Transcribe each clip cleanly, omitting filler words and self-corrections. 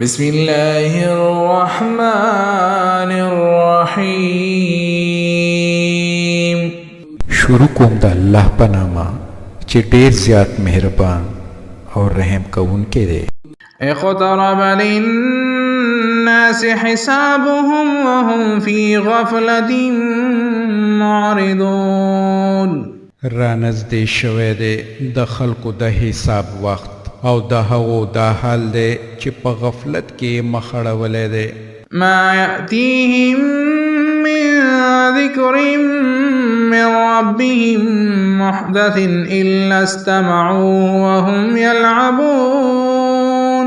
بسم الله الرحمن الرحیم. شروع کوم د الله په نامه چې ډیر زیات مهربان او رحم کوونکی دی. اقترب للناس حسابهم وهم في غفلة معرضون. را نږدې شوی دی د خلکو د حساب وخت، او د هغو دا حال دی چې په غفلت کې یې مخ اړولی دی. ما يأتيهم من ذكر من ربهم محدث إلا استمعوه وهم يلعبون.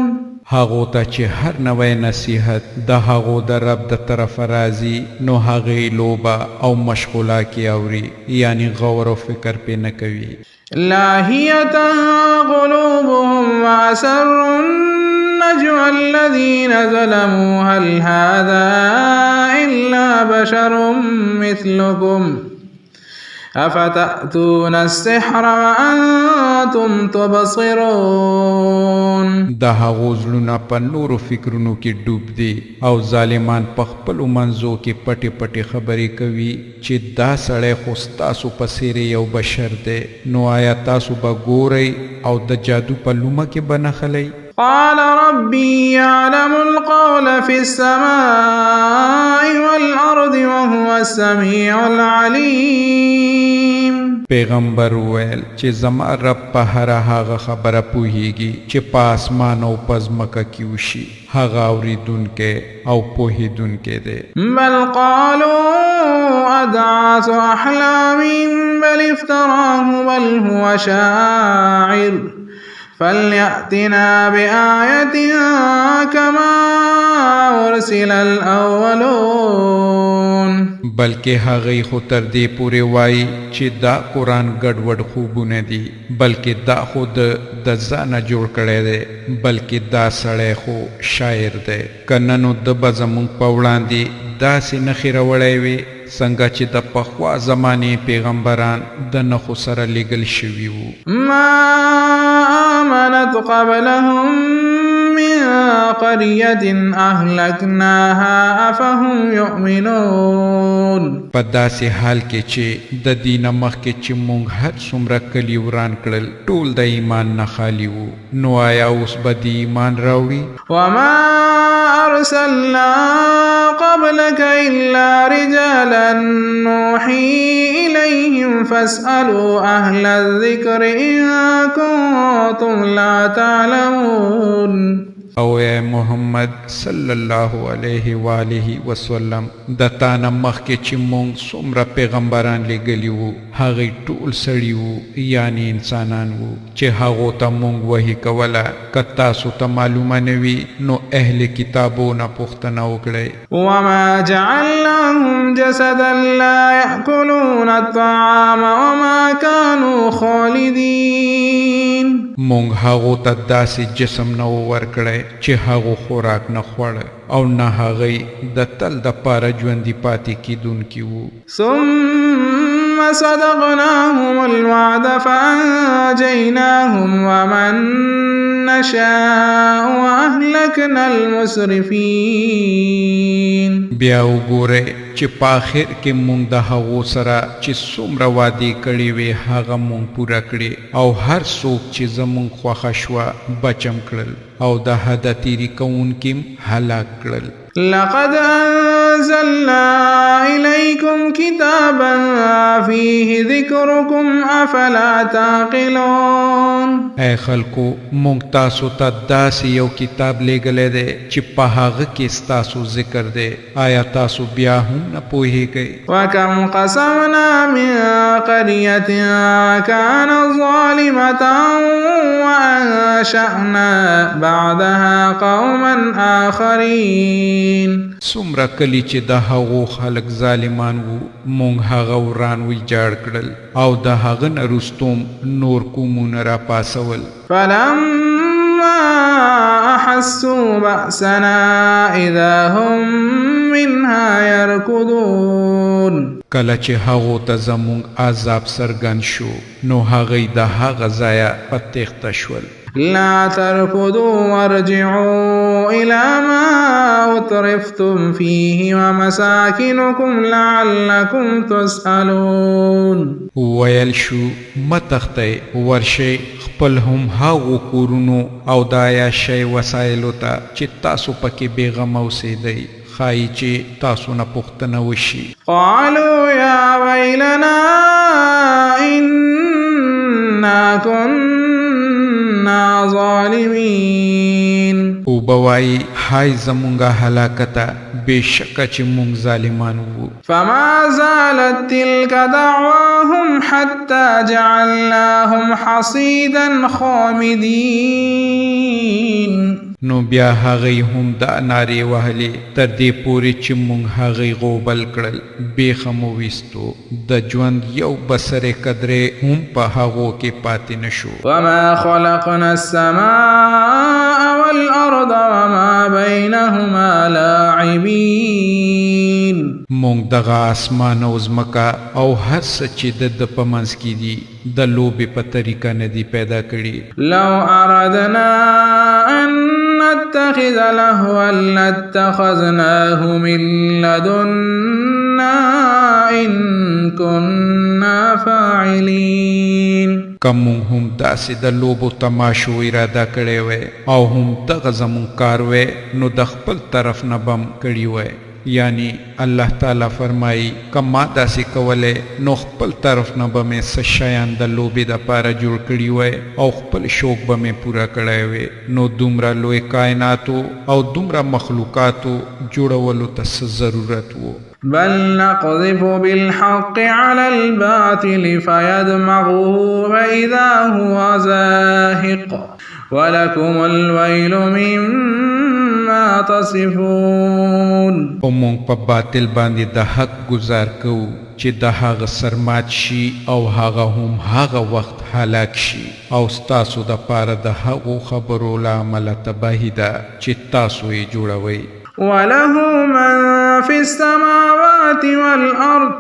هغو ته چې هر نوی نصیحت د هغو د رب د طرفه راځي، نو هغې لوبه او مشغولا کې اوري، یعنی غور او فکر پې نه کوي. لاهية قلوبهم وأسروا النجوى الذين ظلموا هل هذا إلا بشر مثلكم أفتأتون السحر وأنتم تبصرون. د هغو زړونه په نورو فکرونو کې ډوب دي، او ظالمان په خپلو منځو کې پټې پټې خبرې کوي چې دا سړی خو ستاسو په څېر یو بشر دی، نو آیا تاسو به ګورئ او د جادو په لومه کې به نه خلئ؟ قال ربي يعلم القول في السماء والأرض وهو السميع العليم. پیغمبر وویل چې زما رب په هره هغه خبره پوهیږي چې په اسمان او په ځمکه کې وشي، هغه اورېدونکی او پوهېدونکی دی. بل قالوا أضغاث أحلام بل افتراه بل هو شاعر فليأتنا بآية كما أرسل الأولون. بلکې هغوی خو تر دې پورې وایي چې دا قرآن ګډوډ خوبونه دي، بلکې دا خو د ځانه جوړ کړی دی، بلکې دا سړی خو شاعر دی، که نه نو ده به زموږ په وړاندې داسې نښې راوړی وي څنګه چې د پخوا زمانې پیغمبران د نښو سره لیږل شوي وو. ما آمنت قبلهم من قرية أهلكناها أفهم يؤمنون. په داسې حال کې چې د دې نه مخکې چې مونږ هر څومره کلي وران کړل، ټول د ایمان نه خالي وو، نو آیا اوس به دې ایمان راوړي؟ وما أرسلنا قبلك إلا رجالا نوحي إليهم فاسألوا أهل الذكر إن كنتم لا تعلمون. او اے محمد صلی الله علیه وآله وسلم، د تا نه مخکې چې مونږ څومره پیغمبران لیږلي وو، هغوی ټول سړي وو، یعنی انسانان وو، چې هغو ته مونږ وحي کوله. که تاسو ته معلومه نه وي نو اهل کتابو نه پوښتنه وکړئ. وما جعلناهم جسدا لا يأكلون الطعام وما كانوا خالدين. مونږ هغو ته داسې جسم نه و ورکړی چې هغو خوراک نه خوړه، او نه هغوی د تل دپاره ژوندي پاتې کېدونکي وو. ثم صدقناهم الوعد فأنجيناهم ومن نشاء وأهلكنا المسرفين. بیا وګورئ چې په آخر کې مونږ د هغو سره چې څومره وعدې کړې وې هغه مونږ پوره کړې، او هر څوک چې زمونږ خوښه شوه بچم کړل، او د حده تېري کوونکي هلاک کړل. لقد أنزلنا إليكم كتابا فيه ذكركم أفلا تعقلون. ای خلکو، مونږ تاسو ته داسې یو کتاب لیږلی دی چې په هغه کې ستاسو ذکر دی، آیا تاسو بیا هم نه پوهیږئ؟ وكم قصمنا من قرية كانت ظالمة وأنشأنا بعدها قوما آخرين. څومره کلي چې د هغو خلک ظالمان وو، مونږ هغه وران ویجاړ کړل، او د هغه نه وروسته نور قومونه راپاڅول. فلما أحسوا بأسنا إذا هم منها يركضون. کله چې هغو ته زمونږ عذاب څرګند شو، نو هغوی د هغه ځایه په تېښته شول. لا تركضوا وارجعوا إلى ما أترفتم فيه ومساكنكم لعلكم تسألون. وویل شو مه تښتئ، ورشئ خپل هم هغو کورونو او د عیاشۍ وسایلو ته چې تاسو پکې بېغمه اوسېدئ، ښایي چې تاسو نه پوښتنه وشي. قالوا يا ويلنا إنا كنا ظالمين. وبه وایي های زمونږه هلاکته، بېشکه چې مونږ ظالمان وو. فما زالت تلك دعواهم حتى جعلناهم حصيدا خامدين. نو بیا هغوی هم دا نارې وهلې تر دې پورې چې مونږ هغوی غوبل کړل، بېخه مو ویستو، د ژوند یو بسرې قدرې هم په هغو کې پاتې نه شو. وما خلقنا السماء والأرض وما بينهما لاعبين. مونږ دغه اسمان او ځمکه او هر څه چې د ده په منځ کې دي د لوبې په طریقه نه دي پیدا کړي. لو أردنا أن نتخذ لهوا لاتخذناه من لدنا إن كنا فاعلين. که مونږ هم داسې د لوبو تماشو اراده کړې وای او هم دغه زمونږ کار وای نو د خپل طرف نه به م کړي وای. یعنی الله تعالی فرمایي که ما داسې کولی نو خپل طرف نه به مې څه شیان د لوبې دپاره جوړ کړي وای او خپل شوق به مې پوره کړی وای، نو دومره لوی کائناتو او دومره مخلوقاتو جوړولو ته څه ضرورت و؟ بل نقذف بالحق على الباطل فيدمغه فإذا هو زاهق ولكم الويل مما تصفون. او مونږ په باطل باندې د حق ګزار کوو چې د هغه سرمات شي او هغه هم هغه وخت هلاک شي، او ستاسو دپاره د هغو خبرو له امله تباهي ده چې تاسو یې جوړوئ. وله من في السماوات والأرض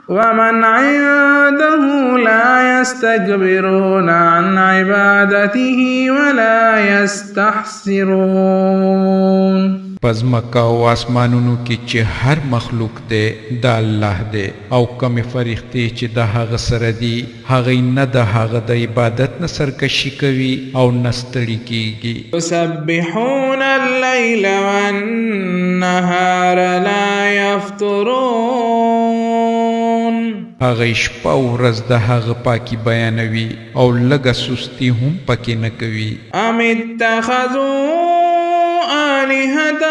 ومن عنده لا يستكبرون عن عبادته ولا يستحسرون. په ځمکه او اسمانونو کې چې هر مخلوق دی د الله دی، او کومې فرښتې چې د هغه سره دي هغوی نه د هغه د عبادت نه سرکشي کوي او نه ستړي کیږي. يسبحون الليل والنهار لا يفترون. هغوی شپه او ورځ د هغه پاکي بیانوي او لږه سستي هم پکې نه کوي. ام اتخذوا آلهة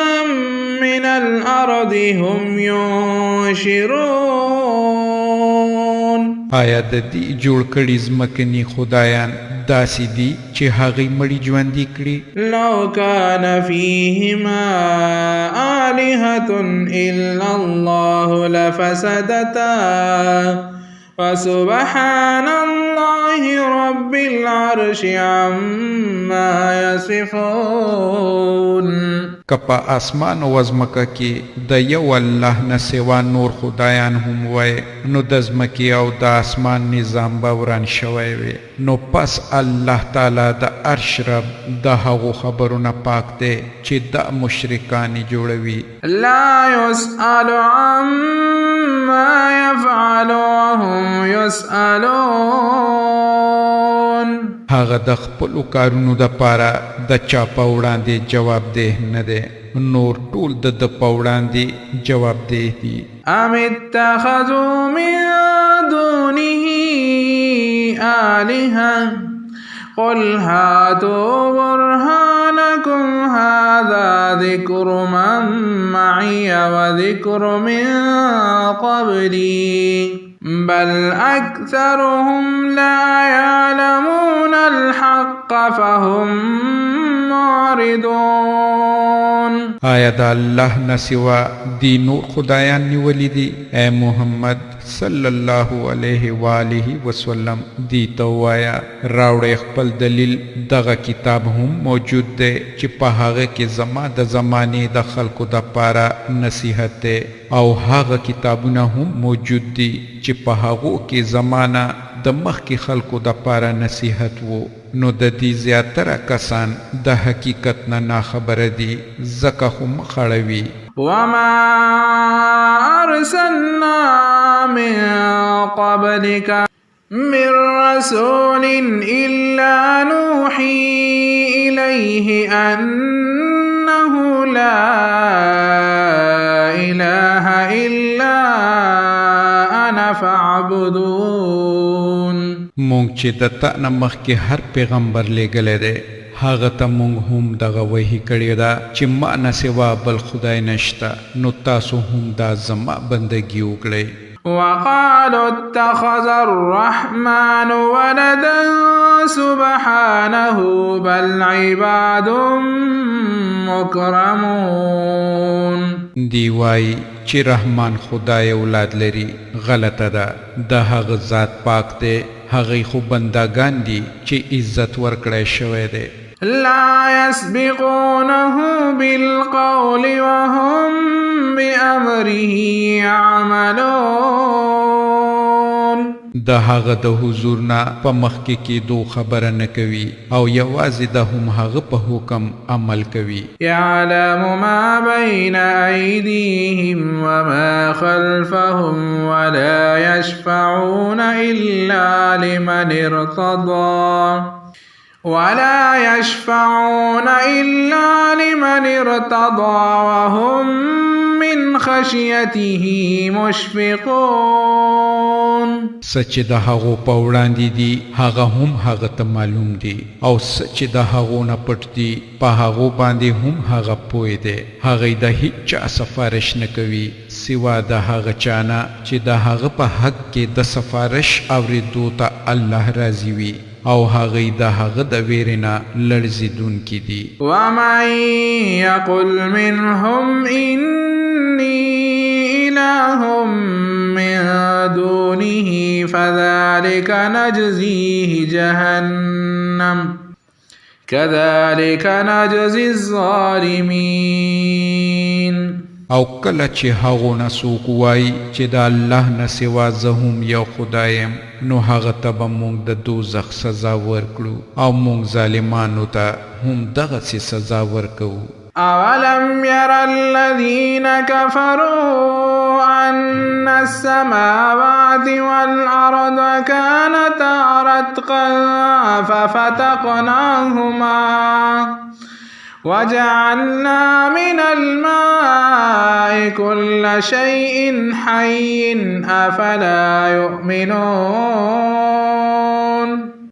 من الأرض هم ينشرون. آیا د دې جوړ کړي ځمکني خدایان داسې دي چې هغوی مړي ژوندي کړي؟ لو كان فيهما آلهة إلا الله لفسدتا فسبحان الله رب العرش عما يصفون. که په اسمان او ځمکه کې د یو الله نه سوا نور خدایان هم وای نو د ځمکې او د اسمان نظام به وران شوی وي. نو پس الله تعالی د عرش رب د هغو خبرو نه پاک دی چې د مشرکان یې جوړوي. لا يسأل عما يفعل وهم يسألون. هغه د خپلو کارونو دپاره د چا په وړاندې جوابده نه دی، نور ټول د ده په وړاندې جوابده دي. ام اتخذوا من دونه آلهة قل هاتوا برهانكم هذا ذكر من معي وذكر من قبلي بل أكثرهم لا يعلمون الحق فهم معرضون. آیا د الله نه سوا دی نور خدایان نیولي دي؟ ای محمد صلی الله علیه وآله وسلم دی ته ووایه راوړی خپل دلیل، دغه کتاب هم موجود دی چې په هغه کې زما د زمانې د خلکو دپاره نصیحت دی، او هغه کتابونه هم موجود دي چې په هغو کې زمانه د مخکې خلکو د پاره نصیحت وو، نو د دې زیاتره کسان د حقیقت نه ناخبره دي، ځکه خو مخ اړوي. وما أرسلنا من قبلك من رسول إلا نوحي إليه أنه لا إله إلا أنا فاعبدون. مونږ چې د تا نه مخکې هر پیغمبر لېږلی دی، هغه ته مونږ هم دغه وحي کړې ده چې ما نه سوا بل خدای نشته، نو تاسو هم دا زما بندګي وکړئ. وقالوا اتخذ الرحمن ولدا سبحانه بل عباد مكرمون. دی وایي چې رحمان خدای اولاد لري، غلطه ده، د هغه ذات پاک دی، هغوی خو بندګان دي چې عزت ورکړی شوی دی. لا يسبقونه بالقول وهم بأمره يعملون. د هغه د حضور نه په مخکې کېدو خبره نه کوي او یوازې د هم هغه په حکم عمل کوي. يعلم ما بين أيديهم وما خلفهم ولا يشفعون إلا لمن ارتضى ولا يشفعون إلا لمن ارتضى وهم من خشيته مشفقون. څه چې د هغو په وړاندې دي هغه هم هغه ته معلوم دي، او څه چې د هغو نه پټ دي په هغو باندې هم هغه پوه دی. هغوی د هیچا سفارش نه کوي سوا د هغه چا نه چې د هغه په حق کې د سفارش اورېدو ته الله راضي وي، او هغوی د هغه د ویرې نه لړزېدونکي دي. ومن يقل منهم إني إله من دونه فذلك نجزيه جهنم كذلك نجزي الظالمين. او کله چې هغو نه څوک وایي چې د الله نه سوا زه هم یو خدای یم، نو هغه ته به مونږ د دوزخ سزا ورکړو، او مونږ ظالمانو ته هم دغسې سزا ورکوو. أولم ير الذين كفروا أن السماوات والأرض كانتا رتقا ففتقناهما وجعلنا من الماء كل شيء حي أفلا يؤمنون.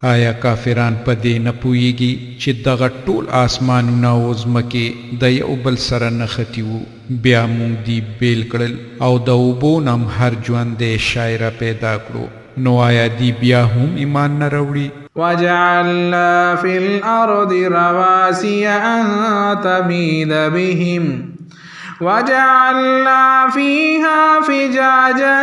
آیا کافران په دې نه پوهیږي چې دغه ټول آسمانونه او ځمکې د یو بل سره نښتي وو؟ بیا مونږ دي بیل کړل او د اوبو نه هم هر ژوندی شی را پیدا کړو، نو آیا دی بیا هم ایمان نه راوړي؟ وجعلنا في الأرض رواسي أن تميد بهم وجعلنا فيها فجاجا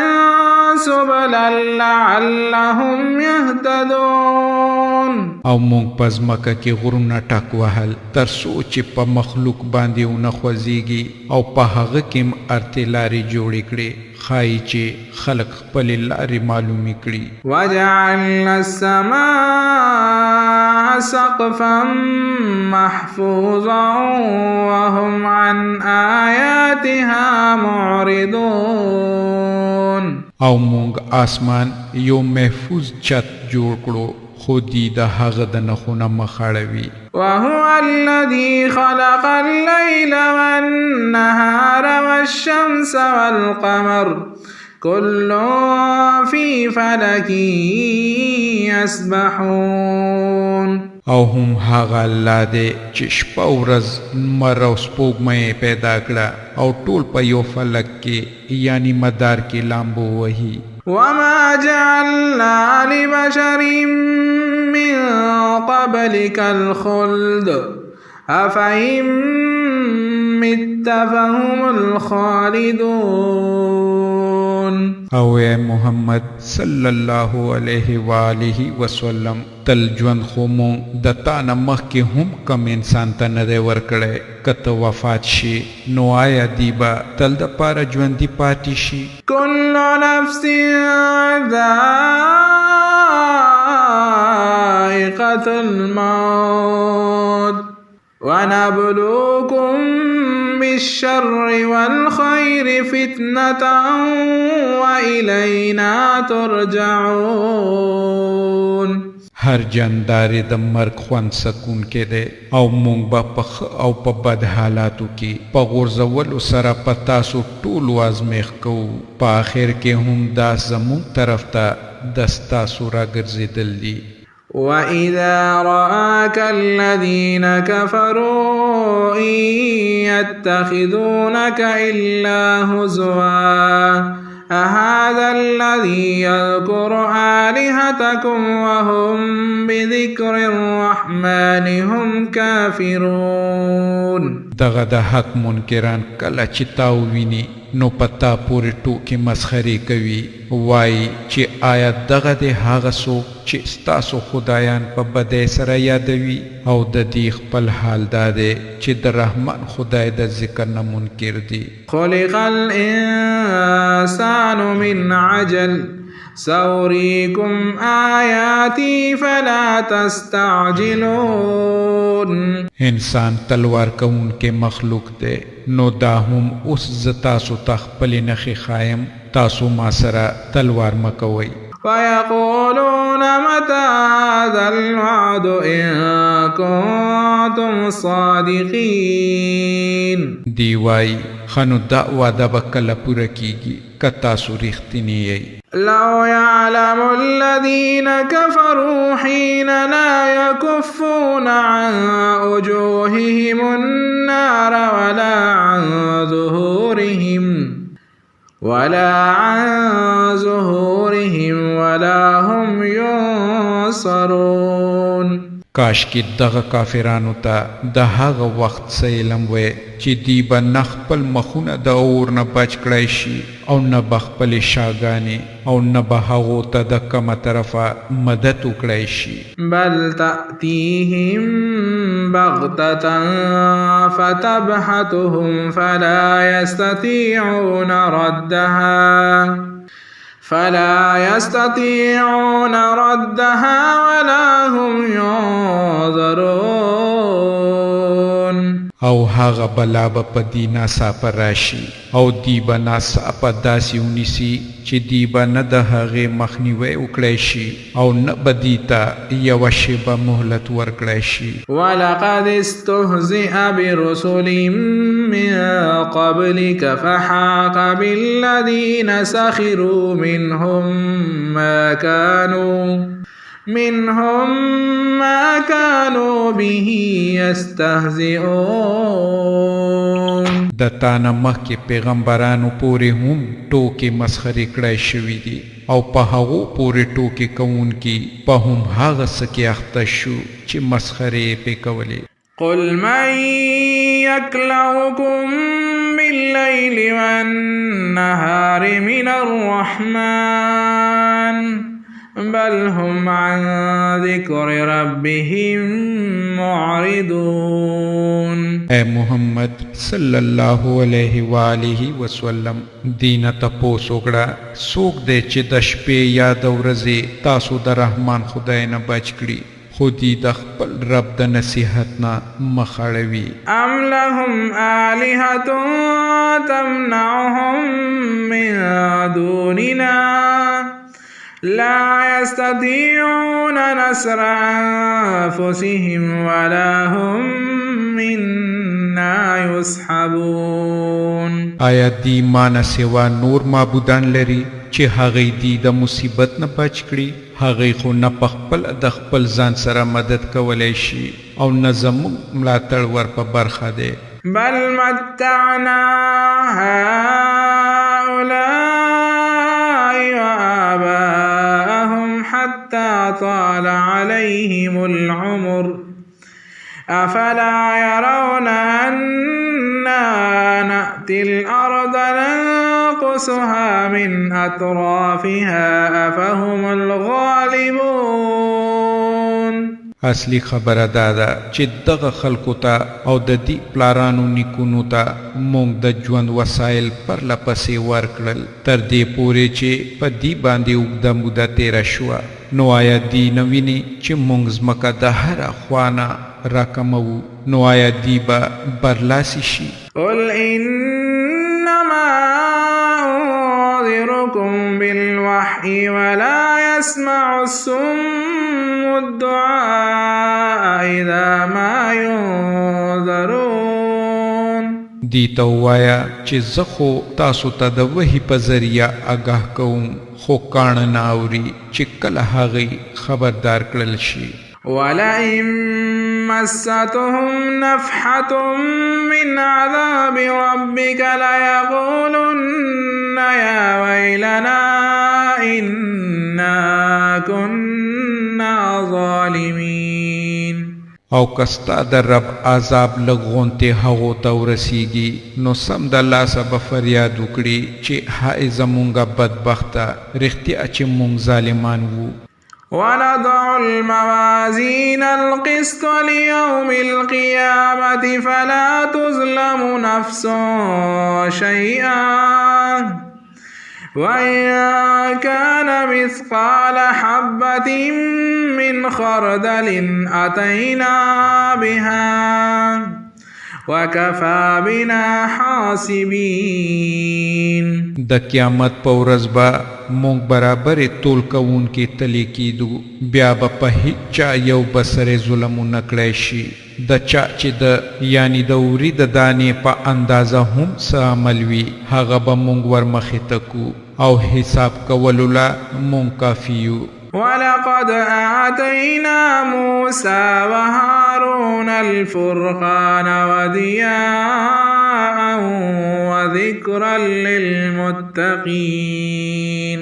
سبلا لعلهم يهتدون. او مونږ په ځمکه کې غرونه ټک وهل تر څو چې په مخلوق باندې ونه خوځېږي، او په هغه کې هم ارتې لارې جوړې کړې، ښایي چې خلک خپلې لارې معلومې کړي. وجعلنا السماء سقفا محفوظا وهم عن آياتها معرضون. او مونږ آسمان یو محفوظ چت جوړ کړو، خو دی د هغه د نښو نه مخ اړوي. وهو الذي خلق الليل والنهار والشمس والقمر كل في فلك يسبحون. او هم هغه الله دی چې شپه او ورځ، لمر او سپوږمۍ یې پیدا کړه، او ټول په یو فلک کې یعنی مدار کې لامبو وهي. وما جعلنا لبشر من قبلك الخلد أفإن مت فهم الخالدون. او اے محمد صلی الله علیه وآله وسلم، تل ژوند خو مونږ د تا نه مخکې هم کم انسان ته نه دی ورکړی، که ته وفات شي نو آیا دی به تل دپاره ژوندي پاتې شي؟ كل نفس ذائقة ذائقة الموت ونبلوكم بالشر والخير فتنة وإلينا ترجعون. هر جاندار د مرګ خوند څکونکی دی، او مونږ به په ښه او په بد حالاتو کې په غورځولو سره په تاسو ټولو ازمیښت کوو. په آخر کې هم دا زمونږ طرف ته د ستاسو راګرځېدل دي. وإذا رآك الذين كفروا إن يتخذونك إلا هزوا أهذا الذي يذكر آلهتكم وهم بذكر الرحمن هم كافرون. دغه د حق منکران کله چې تا وویني نو په تا پورې ټوکې مسخرې کوي، وایي چې آیا دغه دی هغه څوک چې ستاسو خدایان په بدۍ سره یادوي؟ او د دې خپل حال دا دی چې د رحمان خدای د ذکر نه منکر دي. خلق الإنسان من عجل سأريكم آياتي فلا تستعجلون. انسان تلوار کوونکی مخلوق دی، نو دا هم اوس زه تاسو ته خپلې نښې ښایم، تاسو ما سره تلوار مه کوئ. ويقولون متى هذا الوعد إن كنتم صادقين. دی وایي ښه نو دا وعده به کله پوره کیږي که تاسو رښتیني یئ؟ لو يعلم الذين كفروا حين لا يكفون عن وجوههم النار ولا عن ظهورهم ولا هم ينصرون. کاش کې دغه کافرانو ته د هغه وخت څه علم وی چې دی به نه خپل مخونه د اور نه بچ کړای شي، او نه به خپلې شاګانې، او نه به هغو ته د کومه طرفه مدد وکړای شي. بل تأتيهم بغتة فتبهتهم فلا يستطيعون ردها ولا هم ينظرون. او هغه بلا به په دې ناڅاپه راشي، او دی به ناڅاپه داسې ونیسي چې دی به نه د هغې مخنیوی وکړای شي، او نه به دی ته یوه شېبه مهلت ورکړای شي. ولقد استهزئ برسل من قبلك فحاق بالذين سخروا منهم ما كانوا به يستهزئون. د تا نه مخکې پیغمبرانو پورې هم ټوکې مسخرې کړای شوي دي، او په هغو پورې ټوکې کوونکي په هم هغه څه کې اخته شو چې مسخرې یې پرې کولې. قل من يكلؤكم بالليل والنهار من الرحمن بل هم عن ذكر ربهم معرضون. اے محمد صلی الله علیه وآله وسلم، دینه تپوس وکړه څوک دی چې د شپې یا د ورځې تاسو د رحمان خدای نه بچ کړي، خو دی د خپل رب د نصیحت نه مخ اړوي. ام لهم آلهة تمنعهم من دوننا لا يستطيعون نصر أنفسهم ولا هم منا يصحبون. آیا دی ما نه سوا نور معبودان لري چې هغوی دی د مصیبت نه بچ کړي؟ هغوی خو نه په خپله د خپل ځان سره مدد کولی شي، او نه زموږ ملاتړ ور په برخه دی. بل متعنا هؤلاء وآباءهم حتى طال عليهم العمر أفلا يرون أنا نأتي الأرض ننقصها من أطرافها أفهم الغالبون. اصلي خبره دا ده چې دغه خلکو ته او د دې پلارانو نیکونو ته موږ د ژوند وسایل پرله پسې ورکړل، تر دې پورې چې په دې باندې اوږده موده تېره شوه. نو آیا دی نه ویني چې مونږ ځمکه د هره خوا نه راکموو؟ نو آیا دی به برلاسي شي؟ قل إنما أنذركم بالوحي ولا يسمع الصم الدعاء إذا ما ينذرون. دی ته ووایه چې زه خو تاسو ته د وحي په ذریعه آګاه کوم، خو کاڼه نه اوري چې کله هغوی خبردار کړل شي. ولئن مستهم نفحة من عذاب ربك ليقولن يا ويلنا إنا كنا ظالمين. او که ستا د رب عذاب لږ غونتې هغو ته ورسیږي، نو سمدلاسه به فریاد وکړي چې های زمونږه بدبخته، رښتیا چې مونږ ظالمان وو. ونضع الموازين القسط ليوم القيامة فلا تظلم نفس شيئا وإن كان مثقال حبة من خردل أتينا بها وكفى بنا حاسبين. د قیامت په ورځ به مونږ برابرې تول کوونکې تلې کېدو، بیا به په هیچا یو بسرې ظلم ونه کړی شي. د چا چې د یعنی د وري د دانې په اندازه هم څه عمل وي، هغه به مونږ ورمخې ته کو او حساب کولو له مونږ کافي یو. ولقد آتينا موسى وهارون الفرقان وضياء وذكرا للمتقين.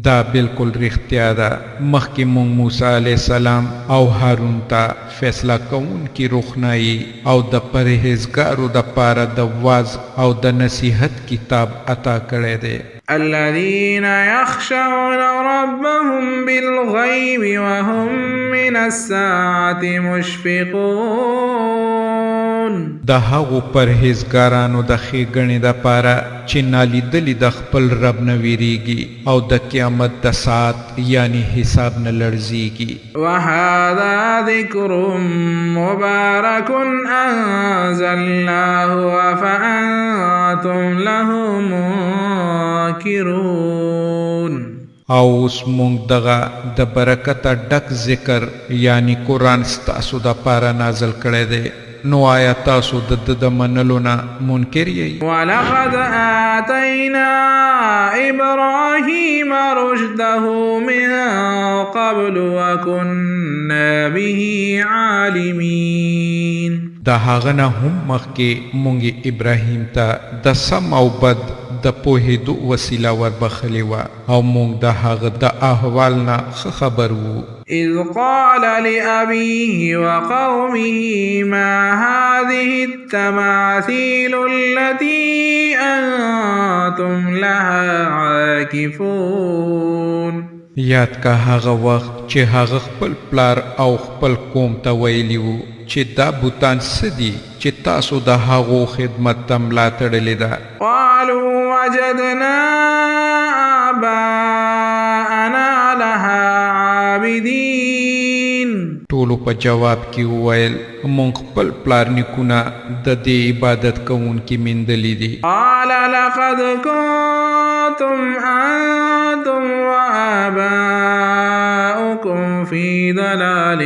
دا بالکل رښتیا ده. مخکې مونږ موسی علیه السلام او هارون ته فیصله کوونکي روښنایي او د پرهیزګارو دپاره د وعظ او د نصیحت کتاب عطا کړی دی. الذين يخشون ربهم بالغيب وهم من الساعة مشفقون. د هغو پرهیزګارانو د ښېګڼې دپاره چې نالیدلي د خپل رب نه ویریږي او د قیامت د ساعت یعنی حساب نه لړزیږي. وهذا ذكر مبارك أنزلناه أفأنتم له منكرون. او اوس مونږ دغه د برکته ډک ذکر یعنی قرآن ستاسو دپاره نازل کړی دی، نو آیا تاسو د ده د منلو نه منکر یئ؟ ولقد آتينا إبراهيم رشده من قبل وكنا به عالمين. د هغه نه هم مخکې مونږ ابراهیم ته د سم او بد د پوهېدو وسیله وربخښلې وه او مونږ د هغه د احوال نه ښه خبر وو. إذ قال لأبيه وقومه ما هذه التماثيل التي أنتم لها عاكفون. یاد کا هغه وخت چې هغه خپل پلار او خپل قوم ته ویلي وو چې دا بوتان څه دي چې تاسو د هغو خدمت ته ملا تړلې ده؟ قالوا وجدنا آباءنا لها عابدين. ټولو په جواب کې وویل مونږ خپل پلار نیکونه د دې عبادت کوونکي میندلي دي. قال لقد كنتم أنتم وآباؤكم في ضلال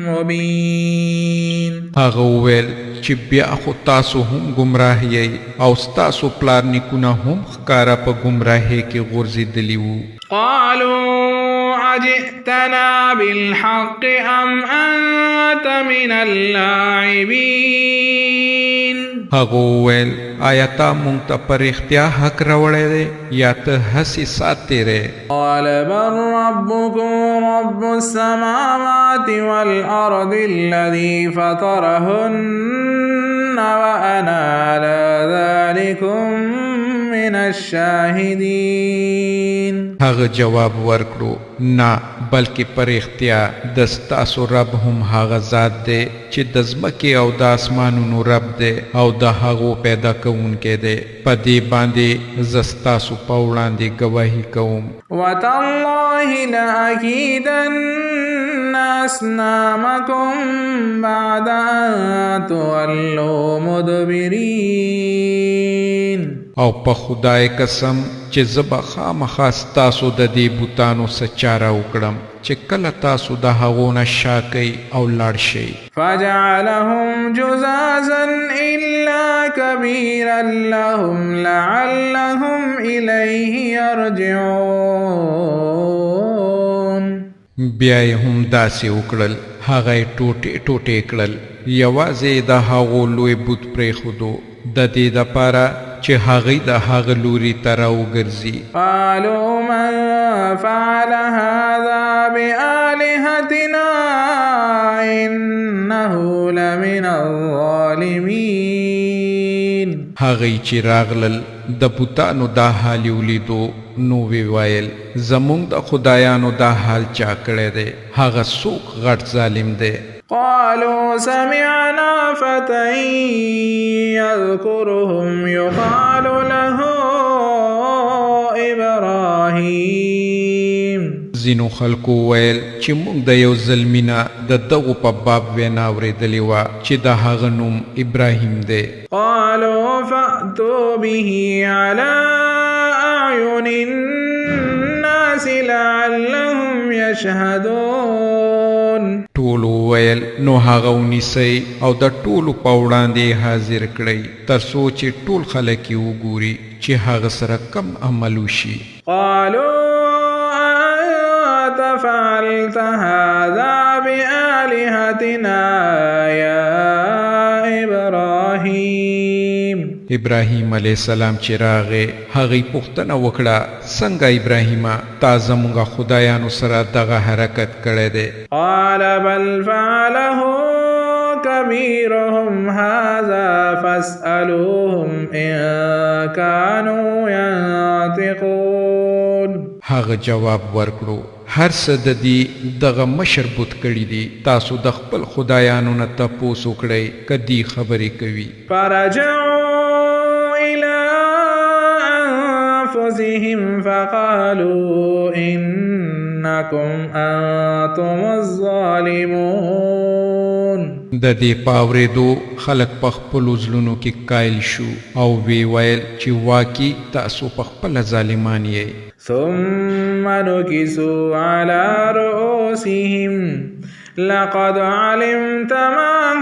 مبين. هغه وویل چې بیا خو تاسو هم ګمراه یئ او ستاسو پلار نیکونه هم ښکاره په ګمراهۍ کې غورځېدلي وو. قالوا أجئتنا بالحق أم أنت من اللاعبين. هغه وویل آیا تا مونږ ته په رښتیا حق راوړی دی یا ته هسې ساعت تېری؟ قال بل ربكم رب السماوات والأرض الذي فطرهن وأنا على ذلكم من الشاهدين. هغه جواب ورکړو نه، بلکې په رښتیا د ستاسو رب هم هغه ذات دی چې د ځمکې او د اسمانونو رب دی او د هغو پیدا کوونکی دی. په دې باندې زه ستاسو په وړاندې ګواهي کوم. وتالله لأكيدن أصنامكم بعد أن تولوا مدبرين. او په خدای قسم چې زه به خامخا ستاسو د دې بتانو څه چاره وکړم چې کله تاسو د هغو نه شا کوئ او لاړ شئ. فجعلهم جذاذا إلا كبيرا لهم لعلهم إليه يرجعون. بیا یې هم داسې وکړل، هغه یې ټوټې ټوټې کړل، یوازې یې د هغو لوی بت پرېښودو د دې دپاره چې هغوی د هغه لوري ته راوګرځي. قالوا من فعل هذا بآلهتنا إنه لمن الظالمين. هغوی چې راغلل د بتانو دا حال یې ولیدو نو ویې ویل زموږ د خدایانو دا حال چا کړی دی؟ هغه څوک غټ ظالم دی. قالوا سمعنا فتى يذكرهم يقال له إبراهيم. ځینو خلکو ویل چې موږ د یو زلمي نه د دغو په باب وینا اورېدلې وه چې د هغه نوم ابراهیم دی. قالوا فأتوا به على أعين الناس لعلهم يشهدون. ټولو وویل نو هغه ونیسئ او د ټولو په وړاندې حاضر کړئ تر څو چې ټول خلک یې وګوري چې هغه سره کم عمل وشي. قالوا أأنت فعلت هذا بآلهتنا يا إبراهيم. ابراهیم علیه السلام چې راغی هغې پوښتنه وکړه څنګه ابراهیمه تا زموږ خدایانو سره دغه حرکت کړی دی؟ قال بل فعله كبيرهم هذا فاسألوهم إن كانوا ينطقون. هغه جواب ورکړو هر څه د دې دغه مشر بت کړي دي، تاسو د خپل خدایانو نه تپوس وکړئ که دی خبرې کوي. فرجعوا إلى أنفسهم فقالوا إنكم أنتم الظالمون. د دې په اورېدو خلک په خپلو زړونو کې قایل شو او ویې ویل چې واقعي تاسو په خپله ظالمان یئ. ثم نكسوا على رؤوسهم لقد علمت ما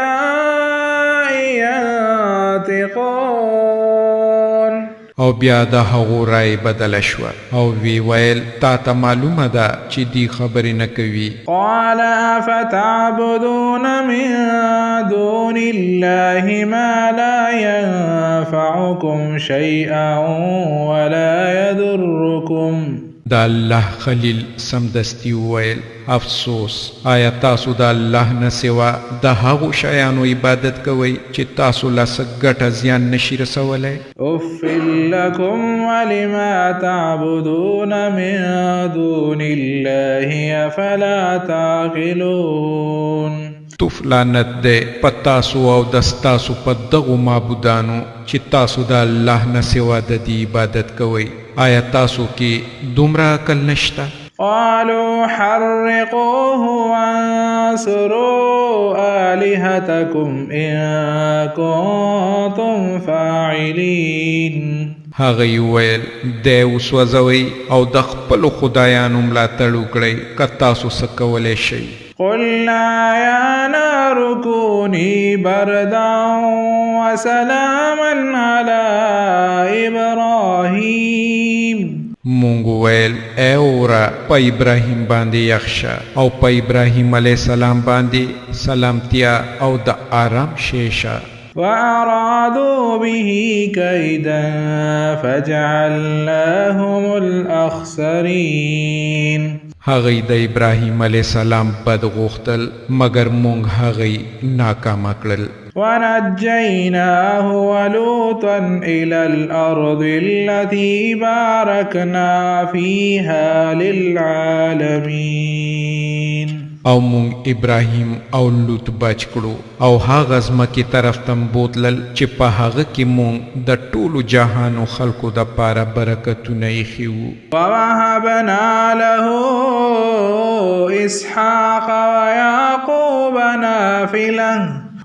هؤلاء ينطقون. او بیا د هغو رای بدله شوه او ویې ویل تا ته معلومه ده چې دی خبرې نه کوي. قال أفتعبدون من دون الله ما لا ينفعكم شيئا ولا يضركم. د الله خلیل سمدستي وویل افسوس، آیا تاسو د الله نه سوا د هغو شیانو عبادت کوئ چې تاسو له څه ګټه زیان نشي رسولی؟ أف لكم ولما تعبدون من دون الله أفلا تعقلون. توف لعنت دی په تاسو او د ستاسو په دغو معبودانو چې تاسو د الله نه سوا د دې عبادت کوئ. آیا تاسو کې دومره عقل نشته؟ قالوا حرقوه وانصروا آلهتكم إن كنتم فاعلين. هغه یې وویل دی وسوځوئ او د خپلو خدایانو ملاتړ وکړئ که تاسو څه کولی شئ. قلنا يا نار كوني بردا وسلاما على إبراهيم. مونږ وویل ای اوره په ابراهیم باندې یخ شه او په ابراهیم علیه السلام باندې سلامتیا او د آرام شی شه. وأرادوا به كيدا فجعلناهم الأخسرين. هغوی د ابراهیم علیه السلام بد غوښتل مګر مونږ هغوی ناکامه کړل. ونجيناه ولوطا إلى الأرض التي باركنا فيها للعالمين. او مونږ ابراهیم او لوط بچ کړو او هغه ځمکې طرف ته بوتلل چې په هغه کې مونږ د ټولو جهانو خلکو دپاره برکتونه ایښي وو. ووهبنا له إسحاق ويعقوب نافلة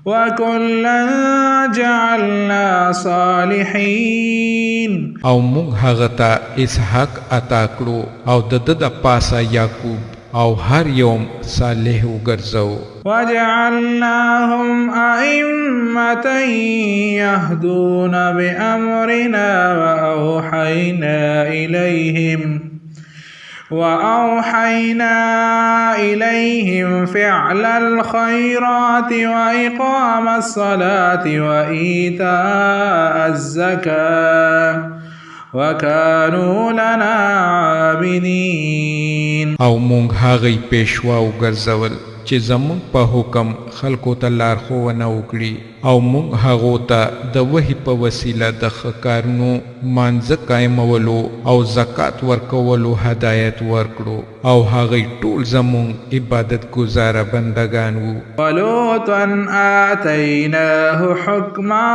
وكلا جعلنا صالحين. او مونږ هغه ته اسحاق عطا کړو او د ده د پاسه یعقوب او هر یو صالح وګرځو. وجعلناهم أئمة يهدون بأمرنا وأوحينا إليهم فعل الخيرات وإقام الصلاة وإيتاء الزكاة وكانوا لنا عابدين. او مونږ هغه پېشوا وګرځول چې زمونږ په حکم خلکو ته لارښوونه وکړي، او مونږ هغو ته د وحي په وسیله د ښه کارونو، مانځه قایمولو او زکات ورکولو هدایت ورکړو، او هغوی ټول زمونږ عبادت ګزاره بندگان وو. ولوطا آتیناه حکما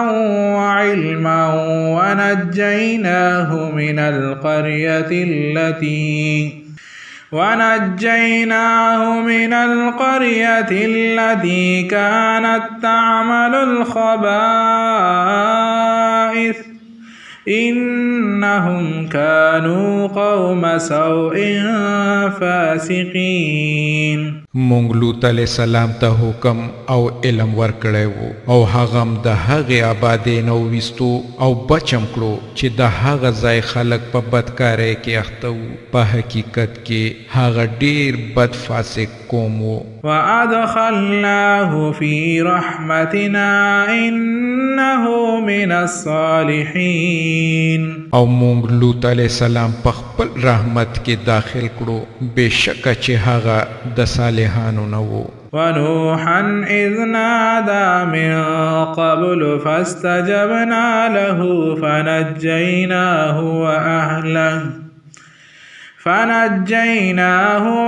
وعلما ونجیناه من القریة التي كانت تعمل الخبائث إنهم كانوا قوم سوء فاسقين. مونږ لوط علیه السلام ته حکم او علم ورکړی وو، او هغه هم د هغې آبادۍ نه وویستو او بچم کړو چې د هغه ځای خلک په بدکارۍ کې اخته وو. په حقیقت کې هغه ډیر بد فاسق قوم وو. وأدخلناه في رحمتنا إنه من الصالحين. او مونږ لوط علیه السلام په خپل رحمت کې داخل کړو، بېشکه چې هغه د صالحانو نه وو. ونوحا إذ نادى من قبل فاستجبنا له فنجيناه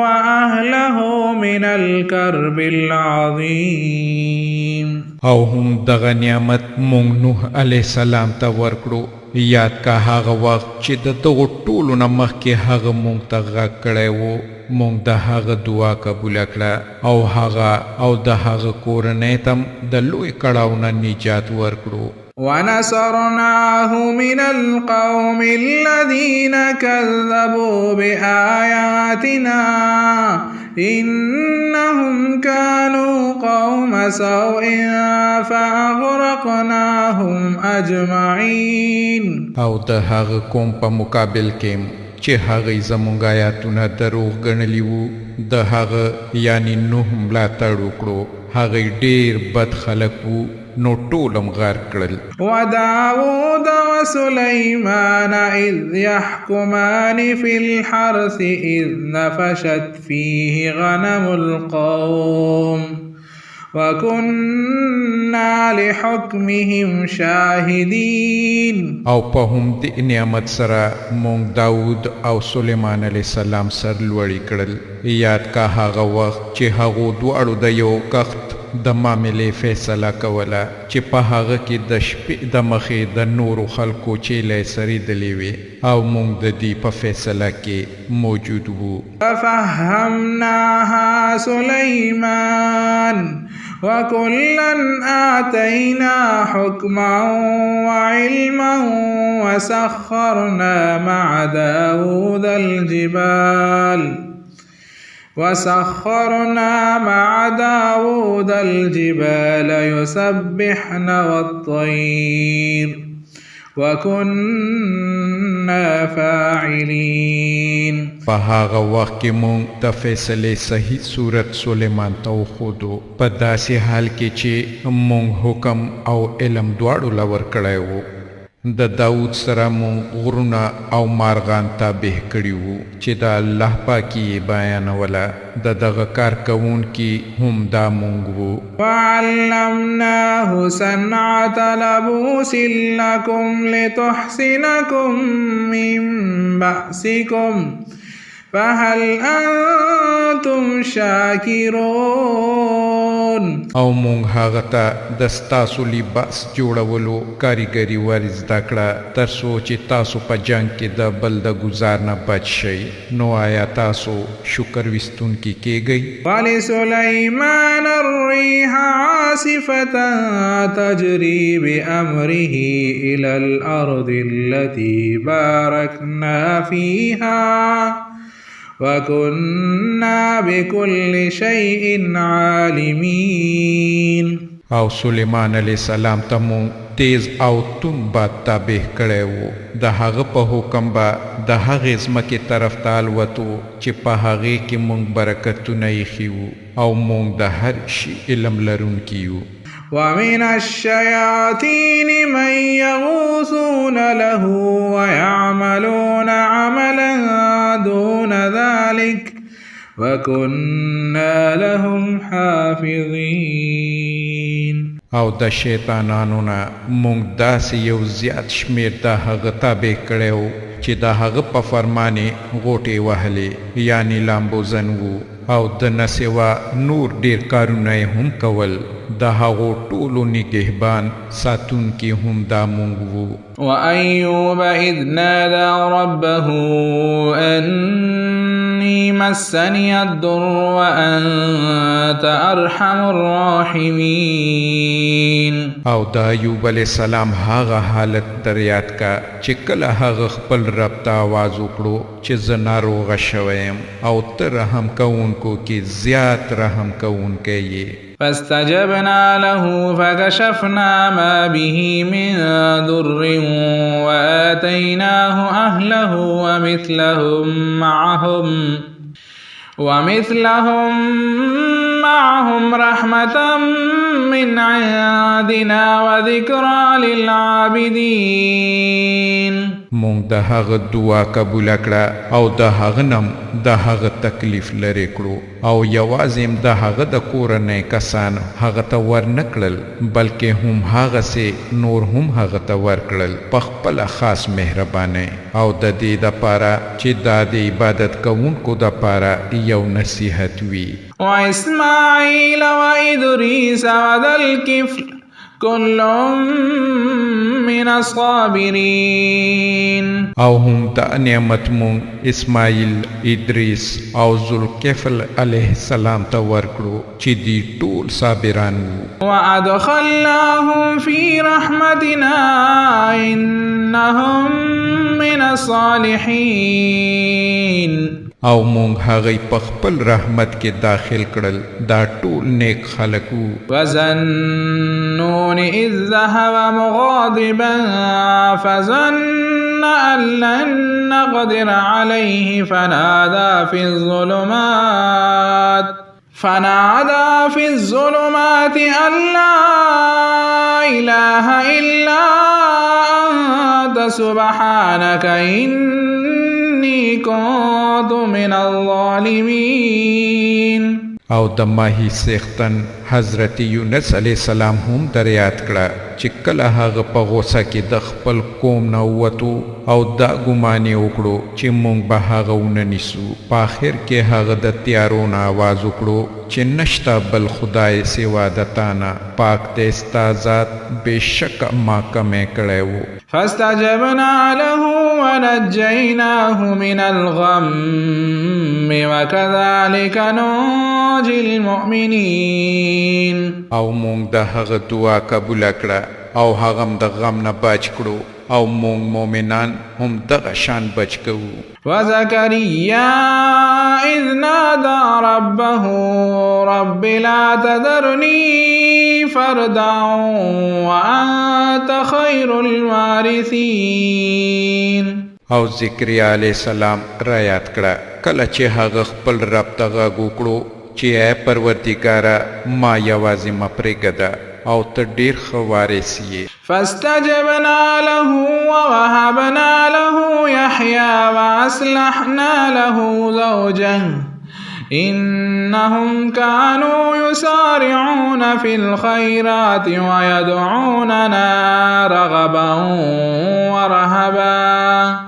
وأهله من الكرب العظيم. او هم دغه نعمت مونږ نوح علیه السلام ته ورکړو. یاد کا هغه وخت چې د دغو ټولو نه مخکې هغه مونږ ته غږ کړی وو، مونږ د هغه دعا قبوله کړه او هغه او د هغه کورنۍ ته د لوی کړاو نه نجات ورکړو. ونصرناه من القوم الذين كذبوا بآياتنا إنهم كانوا قوم سوء فأغرقناهم أجمعين. او د هغه قوم په مقابل کې چې هغوی زمونږ آیاتونه دروغ ګڼلي وو، د هغه یعنی نوح ملاتړ وکړو. هغوی ډېر بد خلک وو، نو ټول هم غرق کړل. وداود وسليمان إذ يحكمان في الحرث إذ نفشت فيه غنم القوم وكنا لحكمهم شاهدين. او په همدې نعمت سره مونږ داود او سلیمان علیه السلام سر لوړي کړل. یاد کا هغه وخت چې هغو دواړو د یو کښت د معاملې فیصله کوله چې په هغه کې د شپې د مخې د نورو خلکو چیلې څرېدلې وې، او مونږ د دې په فیصله کې موجود وو. ففهمناها سليمان وكلا آتينا حكما وعلما وسخرنا مع داود الجبال يسبحن والطير وكنا فاعلين. په هغه وخت کې مونږ د فیصلې صحیح صورت سلیمان ته وښودو، په داسې حال کې چې مونږ حکم او علم دواړو له ورکړی وو. د داود سره مونږ غرونه او مارغان تابع کړي وو چې د الله پاکي یې بیانوله، د دغه کار کوونکي هم دا مونږ وو. وعلمناه صنعة لبوس لكم لتحصنكم من بأسكم فهل أنتم شاكرون. او مونږ هغه ته د ستاسو لباس جوړولو کاریګري ور زده کړه، تر څو چې تاسو په جنګ کې د بل د ګوزار نه بچ شئ، نو آیا تاسو شکر ویستونکي کیږئ؟ ولسليمان الريح عاصفة تجري بأمره إلى الأرض التي باركنا فيها وكنا بكل شيء عالمين. او سلیمان علیه السلام ته مونږ تیز او توند باد تابع کړی وو، د هغه په حکم به د هغې ځمکې طرف ته الوتو چې په هغې کې مونږ برکتونه ایښي وو، او مونږ د هر شي علم لرونکي یو. ومن الشياطين من يغوصون له ويعملون عملا دون ذلك وكنا لهم حافظين. او د شیطانانو نه مونږ داسې یو زیات شمېر د هغه تابع کړی و چې د هغه په فرمان یې غوټې وهلې، یعنې لامبوزن وو، او د نه سوا نور ډېر کارونه یې هم کول. د هغو ټولو نگهبان ساتونکي هم دا مونږ وو. وأيوب إذ نادى ربه أني مسني الضر وأنت أرحم الراحمين. او د ایوب علیه السلام هغه حالت در یاد کا چې کله هغه خپل رب ته आवाز وکړو چې زه ناروغه شوی یم او ته رحم کوونکو کې زیات رحم کوونکی یې. فاستجبنا له فكشفنا ما به من ضر وآتيناه أهله ومثلهم معهم رحمة من عندنا وذكرى للعابدين. مونږ د هغه دعا قبول کړه او د هغه نم د هغه تکلیف لرې کړو، او یوازې هم د هغه د کورنۍ کسان هغه ته ورنکړل، بلکې هم هغسې نور هم هغه ته ورکړل په خپله خاص مهربانۍ، او د دې دپاره چې دا د عبادت کوونکو دپاره یو نصیحت وي. وإسماعيل وإدريس وذا الكفل كل من الصابرين. او هم د نعمت مونږ اسماعیل، ادریس او ذوالکفل علیه السلام ته ورکړو چې دی ټول صابران وو. وأدخلناهم في رحمتنا إنهم من الصالحين. او مونږ هغوی په خپل رحمت کې داخل کړل، دا ټول نیک خلک وو. وذا النون إذ ذهب مغاضبا فظن أن لن نقدر عليه فنادى في الظلمات أن لا إله إلا أنت سبحانك إني كنت من الظالمين. او د ماهي څښتن حضرت یونس علیه السلام هم در یاد کړه چې کله هغه په غوسه کې د خپل قوم نه ووتو او دا ګمان یې وکړو چې مونږ به هغه ونه نیسو، په آخر کې هغه د تیارو نه आवाز وکړو چې نشته بل خدای سوا د تا نه، پاک دی ستا ذات، بېشکه ما کمی کړی و. فاستجبنا له ونجيناه من الغم وكذلك ننجي المؤمنين. او مونږ د هغه دعا قبوله کړه او هغه هم د غم نه بچ کړو، او مونږ مؤمنان هم دغه شان بچ کوو. وزكريا إذ نادى ربه رب لا تذرني فردا وأنت خير الوارثين. او زکریا علیه السلام را یاد کړه کله چې هغه خپل رب ته غږ وکړو چې ای پروردګاره ما یوازې مه پرېږده، او ته ډیر ښه وارث یې. فاستجبنا له ووهبنا له يحيى وأصلحنا له زوجه إنهم كانوا يسارعون في الخيرات ويدعوننا رغبا ورهبا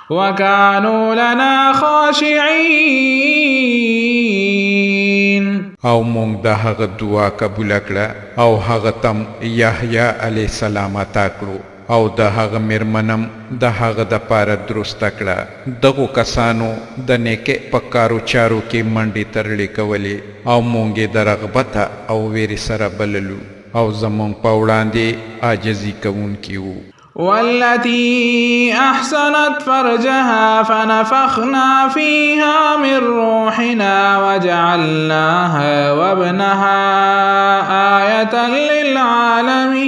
وكانوا لنا خاشعين. او مونږ د هغه دعا قبول کړه او هغه تم یحیی علیه السلام عطا کړو او د هغه میرمنم د هغه د پاره درسته کړه. دغو کسانو د نیکۍ په کارو چارو کې منډې ترړې کولې او مونږ یې د رغبته او ویرې سره بللو او زمونږ په وړاندې عاجزي کوونکي وو. والتي أحصنت فرجها فنفخنا فيها من روحنا وجعلناها وابنها آية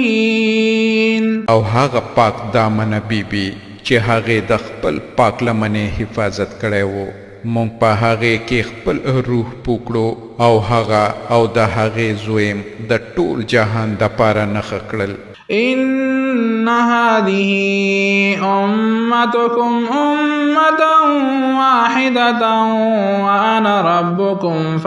للعالمين. او هغه پاک دامنه بیبي چې هغې د خپل پاک لمنې حفاظت کړی وو، مونږ په هغې کې خپل روح پوکړو او هغه او د هغې زویم د ټول جهان دپاره نښه کړل. إن هذه أمتكم أمة واحدة وأنا ربكم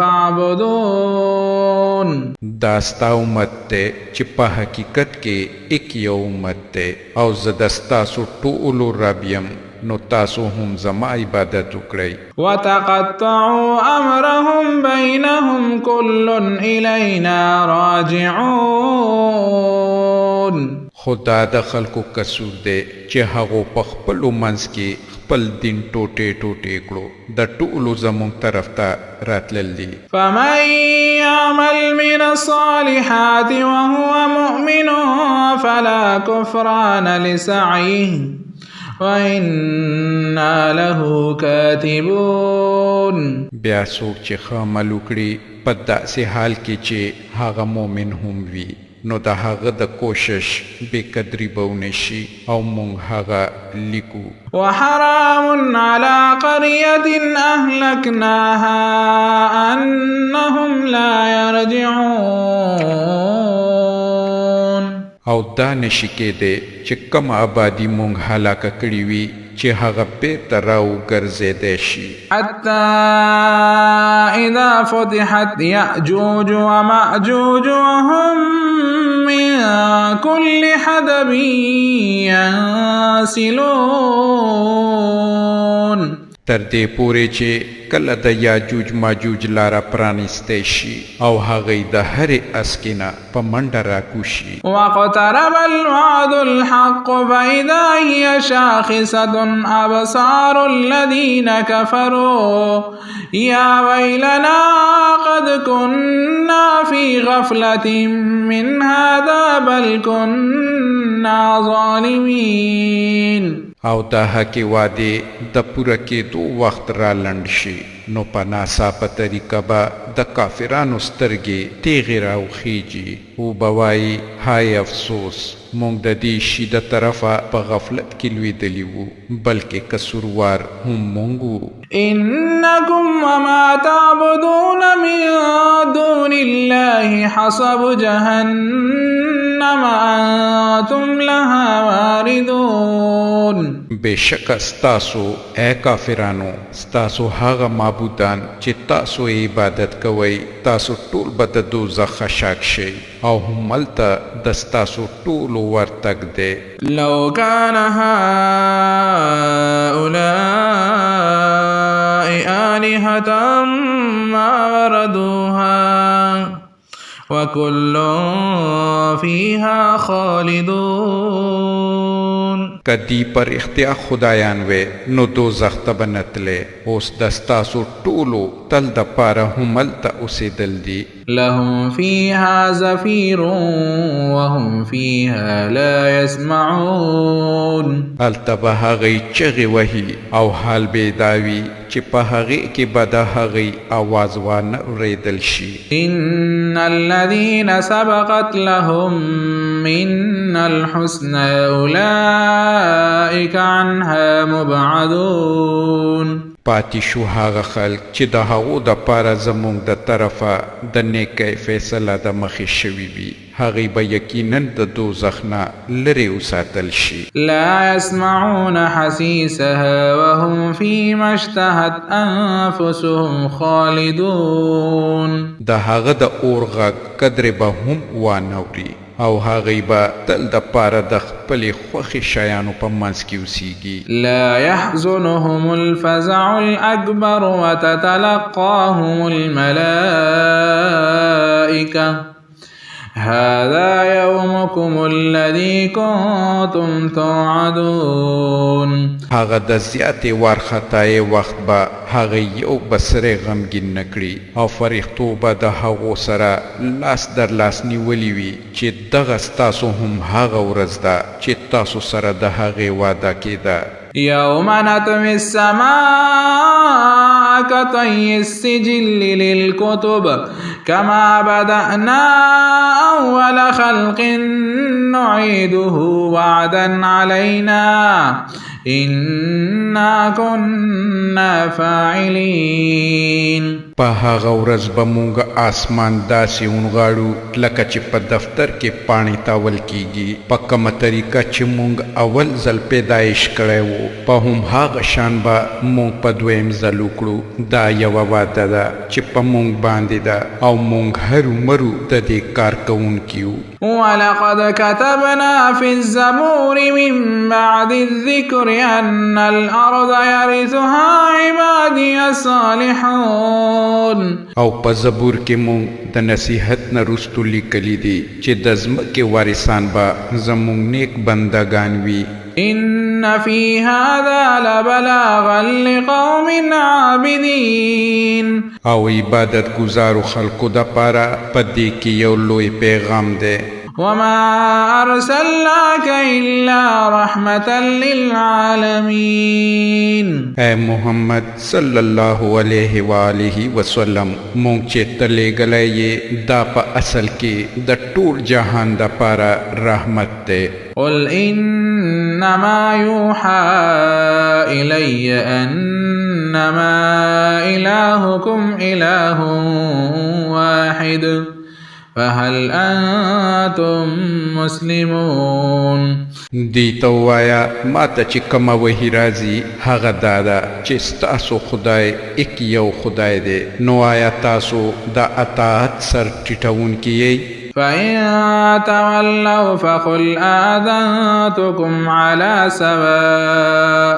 فاعبدون. دا ستا امت دی چې په حقیقت کې ایک یو امت دی او زه د ستاسو ټولو رب یم، نو تاسو هم زما عبادت وکړئ. وتقطعوا أمرهم بينهم كل إلينا راجعون. خو دا د خلکو قصور دی چې هغو په خپلو منځ کې خپل دین ټوټې ټوټې کړو، د ټولو زموږ طرف ته راتلل دي. فمن يعمل من الصالحات وهو مؤمن فلا كفران لسعيه وإنا له كاتبون. بیا څوک چې ښه عمل وکړي په داسې حال کې چې هغه مؤمن هم وي، نو د هغه د کوشش بې قدري به ونه شي او مونږ هغه لیکو. وحرام على قرية أهلكناها أنهم لا يرجعون. او دا نشي کېدی چې کومه آبادي مونږ هلاکه کړې وي چې هغه بیرته راوګرځېدی شي. حتى إذا فتحت يأجوج ومأجوج وهم من كل حدب ينسلون. تر دې پورې چې کله د یاجوج ماجوج لاره پرانیستی شي او هغوی د هرې اسکې نه په منډه راکوشي. واقترب الوعد الحق فإذا هي شاخصة أبصار الذين كفروا يا ويلنا قد كنا في غفلة من هذا بل كنا ظالمين. او د حقې وعدې د پوره کېدو وخت را لنډ شي، نو په ناڅاپه طریقه به د کافرانو سترګې تیغې راوخیږي او به وایي های افسوس، مونږ د دې شي د طرفه په غفلت کې لوېدلي وو، بلکې قصوروار هم مونږ وو. إنكم وما تعبدون من دون الله حصب جهنم أنتم لها واردون. بېشکه ستاسو ای کافرانو، ستاسو هغه معبودان چې تاسو یې عبادت کوئ، تاسو ټول به د دوزخ خاشاک شئ او هملته د ستاسو ټولو ورتګ دی. لو كان هؤلاء آلهة ما وردوها وكل فيها خالدون. که دی پر اختیا خدایان وې نو دوزخ ته به نه تلې، اوس د ستاسو ټولو تل دپاره هملته اوسېدل دي. لهم فيها زفير وهم فيها لا يسمعون. هلته به هغوی چغې وهي او حال به یې دا وي چې په هغې کې به د هغوی اواز وانه اورېدل شي. إن الذين سبقت لهم منا الحسنى أولئك عنها مبعدون. پاتې شو هغه خلک چې د هغو دپاره زموږ د طرفه د نیکۍ فیصله د مخې شوې وي، هغوی به یقینا د دوزخ نه لرې وساتل شي. لا يسمعون حسيسها وهم فيما اشتهت أنفسهم خالدون. د هغه د اور غږ قدرې به هم وانه وري او هغوی به تل د پاره د خپلې خوښې شیانو په منځ کې اوسیږي. لا يحزنهم الفزع الأكبر وتتلقاهم الملائكة هذا يومكم الذي كنتم توعدون. هغه د زیاتې وارخطایۍ وخت به هغه یو بسری غمګین نه کړي او فرښتو به د هغو سره لاس در لاس نیولي وي چې دغه ستاسو هم هغه ورځ ده چې تاسو سره د هغې وعده کېده. يوم نطوي السماء كطي السجل للكتب كما بدأنا أول خلق نعيده وعدا علينا إنا كنا فاعلين. په هغه ورځ به مونږ آسمان داسې ونغاړو لکه چې په دفتر کې پاڼې تاول کیږي. په کومه طریقه چې مونږ اول ځل پیدایش کړی وو په هم هغه شان به مونږ په دویم ځل وکړو. دا یوه وعده ده چې په مونږ باندې ده او مونږ هرو مرو د دې کار کوونکي یو. ولقد كتبنا في الزبور من بعد الذكر أن الأرض يرثها عبادي الصالحون. او په زبور کې مونږ د نصیحت نه وروستو لیکلي دي چې د ځمکې وارثان به زموږ نیک بندګان وي. إن في هذا لبلاغا لقوم عابدين. او عبادت ګزارو خلکو دپاره په دې کې یو لوی پیغام دی. وما أرسلناك إلا رحمة للعالمين. اے محمد صلی الله علیه وآله وسلم، مونږ چې ته لېږلی یې دا په اصل کې د ټول جهان دپاره رحمت دی. قل إنما يوحى إلي أنما إلهكم إله واحد فهل أنتم مسلمون. دی ته ووایه ما ته چې کومه وحي راځي هغه دا ده چې ستاسو خدای ایک یو خدای دی، نو آیا تاسو د اطاعت سر ټیټوونکي یئ؟ فإن تولوا فقل آذنتكم على سواء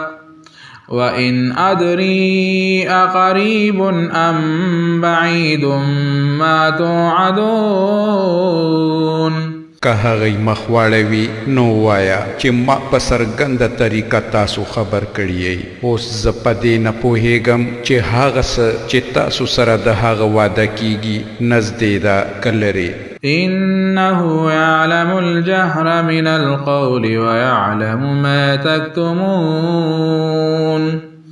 وإن أدري أقريب أم بعيد ما توعدون. که هغوی مخ واړوي نو ووایه چې ما په څرګنده طریقه تاسو خبر کړي یئ. اوس زه په دې نه پوهېږم چې هغه څه چې تاسو سره د هغه وعده کیږي نږدې ده که لرې. إنه يعلم الجهر من القول ويعلم ما تكتمون.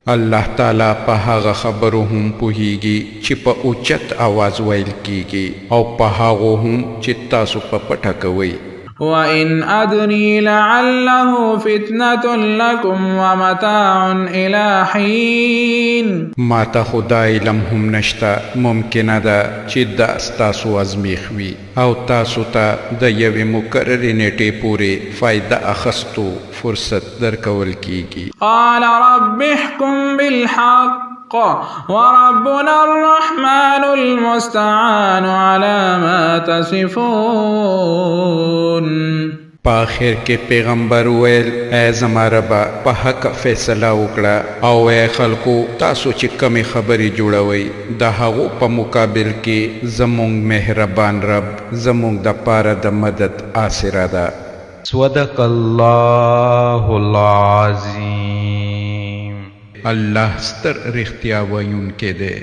الله تعالی په هغه خبرو هم پوهیږي چې په اوچت आवाز ویل کیږي او په هغو هم چې تاسو په پټه کوئ. وإن أدري لعله فتنة لكم ومتاع إلى حين. ما ته خو دا علم هم نشته، ممکنه ده چې دا ستاسو ازمیښت وي او تاسو ته د یوې مقررې نیټې پورې فایده اخیستو فرصت درکول کیږي. قال رب احكم بالحق وربنا الرحمن المستعان على ما تصفون. په آخر کې پیغمبر وویل ای زما ربه په حق فیصله وکړه، او ای خلکو تاسو چې کمې خبرې جوړوئ د هغو په مقابل کې زموږ مهربان رب زموږ دپاره د مدد آسره ده. صدق الله العظیم. الله ستر رښتیا ویونکی دی.